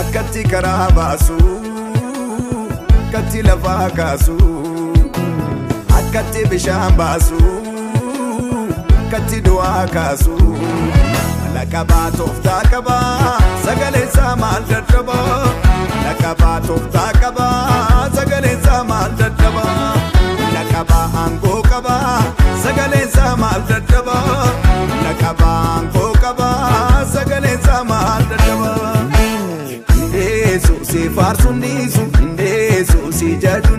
Akkatti karaa baasu, akkatti lafaa kaasu, akkatti bishaan baasu, akkatti du'aa kaasu. Mala qabaa tooftaa qabaa, sagaleen isaa maal dadhabaa? Mala qabaa tooftaa qabaa, sagaleen isaa maal dadhabaa? Mala qabaa aangoo qabaa, sagaleen isaa maal dadhabaa? Mala qabaa aangoo qabaa, sagaleen isaa maal dadhabaa? Indeessu si faarsuun dhiisu, indeessu si jaajuun.